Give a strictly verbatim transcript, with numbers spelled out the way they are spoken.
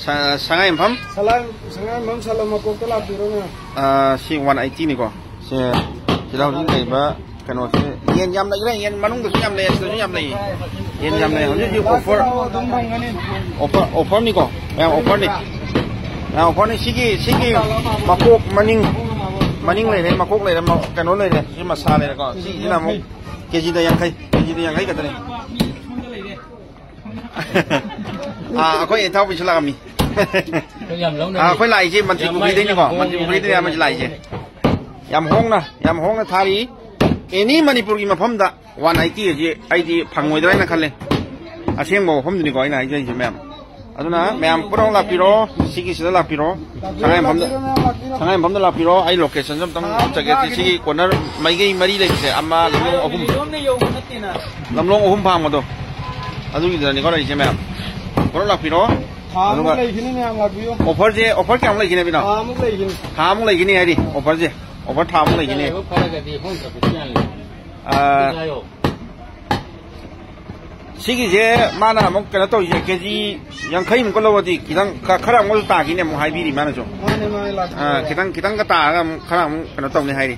ꯁꯉꯥꯏ ꯌꯨꯝꯐꯝ꯫ ꯁꯉꯥꯏ ꯌꯨꯝꯐꯝ ꯁꯂꯝ ꯃꯀꯣꯛꯇ ꯂꯥꯛꯄꯤꯔꯣꯅꯦ꯫ ꯁꯤ ꯋꯥꯟ ꯑꯩꯠꯇꯤꯅꯤꯀꯣ꯫ ꯁꯦ, ꯁꯤꯗ ꯍꯧꯖꯤꯛ ꯂꯩꯕ ꯀꯩꯅꯣꯁꯦ, ꯌꯦꯟ ꯌꯥꯝ ꯂꯩꯈ꯭ꯔꯦ꯫ ꯌꯦꯟ ꯃꯅꯨꯡꯗꯁꯨ ꯌꯥꯝ ꯂꯩ, ꯑꯁꯤꯗꯁꯨ ꯌꯥꯝ ꯂꯩ꯫ ꯌꯦꯟ ꯌꯥꯝ ꯂꯩ꯫ ꯍꯧꯖꯤꯛ ꯍꯧꯖꯤꯛ ꯑꯣꯐꯔ, ꯑꯣꯐꯔ, ꯑꯣꯐꯔꯅꯤꯀꯣ, ꯃꯌꯥꯝ ꯑꯣꯐꯔꯅꯤ꯫ ꯑꯣꯐꯔꯅꯤ꯫ ꯁꯤꯒꯤ, ꯁꯤꯒꯤ ꯃꯀꯣꯛ ꯃꯅꯤꯡ, ꯃꯅꯤꯡ ꯂꯩꯔꯦ, ꯃꯀꯣꯛ ꯂꯩꯔꯦ, ꯀꯩꯅꯣ ꯂꯩꯔꯦ, ꯁꯤ ꯃꯁꯥ ꯂꯩꯔꯦꯀꯣ꯫ ꯁꯤꯁꯤꯅ ꯑꯃꯨꯛ ꯀꯦꯖꯤꯗ ꯌꯥꯡꯈꯩ, ꯀꯦꯖꯤꯗ ꯌꯥꯡꯈꯩ ꯈꯛꯇꯅꯤ꯫ ꯑꯥ, ꯑꯩꯈꯣꯏ ꯏꯊꯥꯎꯕꯤꯁꯨ ꯂꯥꯛꯑꯝꯃꯤ꯫ ꯑꯩꯈꯣꯏ ꯌꯥꯝ ꯂꯧꯅ ꯑꯥ, ꯑꯩꯈꯣꯏ ꯂꯥꯛꯏꯁꯦ ꯃꯟꯇ꯭ꯔꯤ ꯄꯨꯈ꯭ꯔꯤꯗꯩꯅꯤꯀꯣ꯫ ꯃꯟꯇ꯭ꯔꯤ ꯄꯨꯈ꯭ꯔꯤꯗꯩꯅꯦ ꯑꯃꯁꯨ ꯂꯥꯛꯏꯁꯦ꯫ ꯌꯥꯝ ꯍꯣꯡꯅ, ꯌꯥꯝ ꯍꯣꯡꯅ ꯊꯥꯔꯤ꯫ ꯑꯦꯅꯤ ꯃꯅꯤꯄꯨꯔꯒꯤ ꯃꯐꯝꯗ ꯋꯥꯟ ꯑꯩꯠꯇꯤ ꯑꯁꯤ ꯑꯩꯗꯤ ꯐꯪꯉꯣꯏꯗ꯭ꯔꯥ ꯍꯥꯏꯅ ꯈꯜꯂꯦ꯫ ꯑꯁꯦꯡꯕ ꯋꯥꯐꯝꯗꯨꯅꯤꯀꯣ ꯑꯩꯅ ꯍꯥꯏꯖꯔꯤꯁꯦ ꯃꯌꯥꯝ꯫ ꯑꯗꯨꯅ ꯃꯌꯥꯝ ꯄꯨꯝꯅꯃꯛ ꯂꯥꯛꯄꯤꯔꯣ, ꯁꯤꯒꯤꯁꯤꯗ ꯂꯥꯛꯄꯤꯔꯣ, ꯁꯉꯥꯏ ꯃꯐꯝꯗ, ꯁꯉꯥꯏ ꯃꯐꯝꯗ ꯂꯥꯛꯄꯤꯔꯣ꯫ ꯑꯩ ꯂꯣꯀꯦꯁꯟꯁꯨ ꯑꯝꯇꯪ ꯎꯠꯆꯒꯦ꯫ ꯁꯤꯒꯤ ꯀꯣꯔꯅꯔ ꯃꯥꯏꯀꯩ ꯃꯔꯤ ꯂꯩꯕꯁꯦ, ꯑꯃ ꯂꯝꯂꯣꯡ ꯑꯍꯨꯝ, ꯂꯝꯂꯣꯡ ꯑꯍꯨꯝ ꯐꯥꯡꯕꯗꯣ, ꯑꯗꯨꯒꯤꯗꯨꯗꯅꯤꯀꯣ ꯂꯩꯔꯤꯁꯦ ꯃꯌꯥꯝ꯫ ꯄꯨꯂꯞ ꯂꯥꯛꯄꯤꯔꯣ꯫ ꯑꯗꯨꯒ ꯂꯩꯈꯤꯅꯤ ꯃꯌꯥꯝ, ꯂꯥꯛꯄꯤꯌꯣ꯫ ꯑꯣꯐꯔꯁꯦ, ꯑꯣꯐꯔ ꯀꯌꯥꯃꯨꯛ ꯂꯩꯈꯤꯅꯦ ꯕꯤꯅꯣ? ꯊꯥ ꯑꯃꯨꯛ ꯂꯩꯈꯤꯅꯤ꯫ ꯊꯥ ꯑꯃꯨꯛ ꯂꯩꯈꯤꯅꯤ ꯍꯥꯏꯔꯤ ꯑꯣꯐꯔꯁꯦ꯫ ꯑꯣꯐꯔ ꯊꯥ ꯑꯃꯨꯛ ꯂꯩꯈꯤꯅꯤ꯫ ꯂꯥꯏꯕꯛ ꯐꯔꯒꯗꯤ ꯍꯣꯡ ꯆꯠꯄꯁꯨ ꯌꯥꯅꯤ꯫ ꯑꯥ, ꯍꯥꯏꯌꯣ꯫ ꯁꯤꯒꯤꯁꯦ ꯃꯥꯅ ꯑꯃꯨꯛ ꯀꯩꯅꯣ ꯇꯧꯔꯤꯁꯦ, ꯀꯦꯖꯤ ꯌꯥꯡꯈꯩꯃꯨꯛꯀ ꯂꯧꯔꯗꯤ ꯈꯤꯇꯪ ꯈ-, ꯈꯔ ꯑꯃꯨꯛꯁꯨ ꯇꯥꯈꯤꯅꯦ ꯑꯃꯨꯛ ꯍꯥꯏꯕꯤꯔꯤ ꯃꯥꯅꯁꯨ꯫ ꯃꯥꯅꯦ, ꯃꯥꯅꯦ, ꯂꯥꯛꯀꯅꯤ꯫ ꯑꯥ, ꯈꯤꯇꯪ, ꯈꯤꯇꯪꯒ ꯇꯥꯔꯒ ꯑꯃꯨꯛ ꯈꯔ ꯑꯃꯨꯛ ꯀꯩꯅꯣ ꯇꯧꯅꯤ ꯍꯥꯏꯔꯤ꯫